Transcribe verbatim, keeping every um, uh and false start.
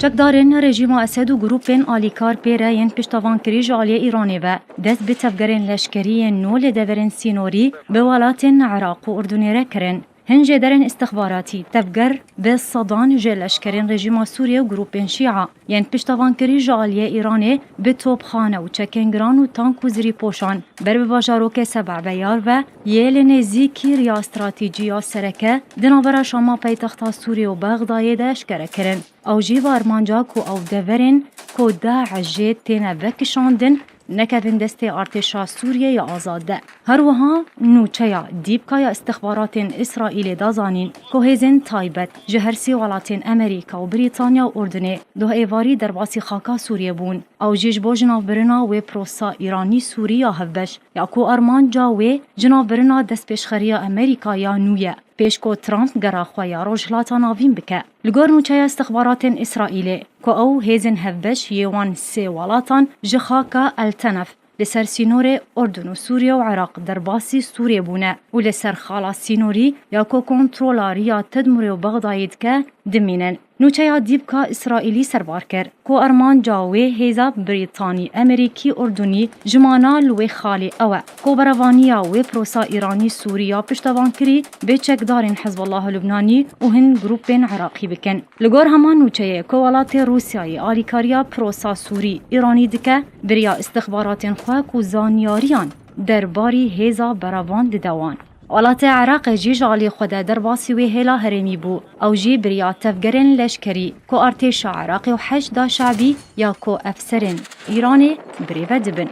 Çekdarên rejîma Esed û grûpên alîkar pê re yên piştavankirî ji aliyê Îranê ve dest bi tevgerên leşkerî yên nû li deverên sînorî bi welatên Iraq û Urdunê re kirin. Hin jêderên îstixbaratî tevger bi sedan ji leşkerên rejîma Sûriyê û grûpên Şîa yên piştavankirî ji aliyê Îranê bi topxane û çekên giran û tank û zirîpoşan ber bi bajarokê Seba Beyar ve yê li nêzîkî riya stratejî ya sereke di navbera Şama paytexta Sûriyê û Bexdayê de eşkere kirin. Ew jî bi armanca ku ew deverên ku DAIŞ jê têne vekişandin, nekevin destê artêşa Sûriyê ya azad de. Her wiha nûçeya dîpka ya îstixbaratên Îsraîlê da zanîn ku hêzên taybet ji her sê welatên Amerîka û Brîtanya û Urdunê doh êvarî derbasî xaka Sûriyê bûn. Ew jî ji bo jinavbirina wê prosa Îranî Sûrî ya hevbeş ya ku armanca wê jinavbirina destpêşxeriya Amerîka ya nû ye, pêş ku Trump gera xwe ya Rojhilata Navîn bike. Li gor nûçeya îstixbaratên Îsraîlê, ku ew hêzên hevbeş yê wan sê welatan ji xaka El Tenef li ser sînorê Urdun û Sûriye û Iraq derbasî Sûriyê bûne û li ser xala sînorî ya ku kontrola riya Tedmurê û Bexdayê dike, dimînin. Nûçeya dîpka Îsraîlî serbar kir ku armanca wê hêza Brîtanî, Amerîkî, Urdunî ji mana li wê xalê ew e ku berevaniya wê prosa Îranî Sûrî ya piştevankirî bi çekdarên Hizbullah Lubnanî û hin grûpên Iraqî bikin. Li gor heman nûçeyê ku welatê Rûsyayê alîkariya prosa Sûrî Îranî dike, bi riya îstixbaratên xwe ku zanyariyan derbarî hêza berevan dide wan. Welatê Iraqê jî ji alî xwe de derbasî wê hêla herêmî bû. Ew jî bi riya tevgerên leşkerî ku artêşa Iraqê û Heşda Şabî ya ku efserên Îranê birêve dibin.